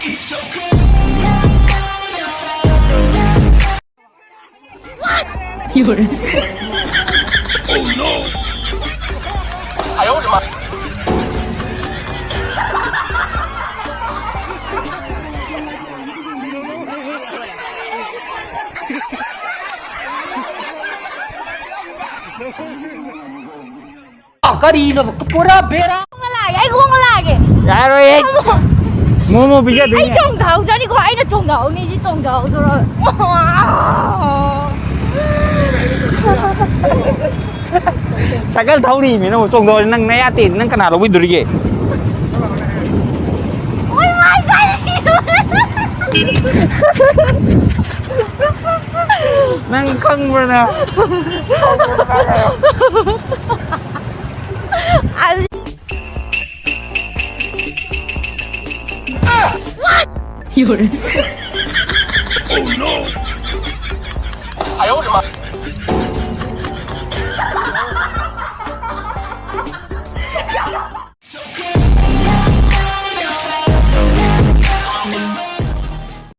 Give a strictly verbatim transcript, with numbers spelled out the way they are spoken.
有人。 ꯑ, ꯀꯔꯤꯅꯣ? ꯄꯨꯔꯥ ꯕꯦꯔꯥ꯫ ꯂꯥꯛꯑꯒꯦ, ꯑꯩ ꯈꯣꯡꯅ ꯂꯥꯛꯑꯒꯦ꯫ ꯌꯥꯔꯣꯏꯍꯦ꯫ ꯑꯃꯨꯛ꯫ ꯃꯣꯃꯣ ꯄꯤꯖꯗꯣꯏꯅꯦ꯫ ꯑꯩ ꯆꯣꯡꯊꯍꯧꯖꯅꯤꯀꯣ, ꯑꯩꯅ ꯆꯣꯡꯊꯍꯧꯅꯤ, ꯁꯤ ꯆꯣꯡꯊꯍꯧꯗꯣꯔꯣ? ꯁꯥꯏꯀꯜ ꯊꯧꯔꯤꯃꯤ ꯅꯪꯕꯨ, ꯆꯣꯡꯊꯍꯧꯔꯗꯤ ꯅꯪ ꯅꯌꯥ ꯇꯦꯛꯑꯗꯤ ꯅꯪ ꯀꯅꯥ ꯂꯧꯕꯤꯗꯣꯔꯤꯒꯦ? ꯑꯣꯏ ꯃꯥꯏ ꯒꯣꯗ! ꯅꯪ ꯈꯪꯕ꯭ꯔ ꯅꯪ?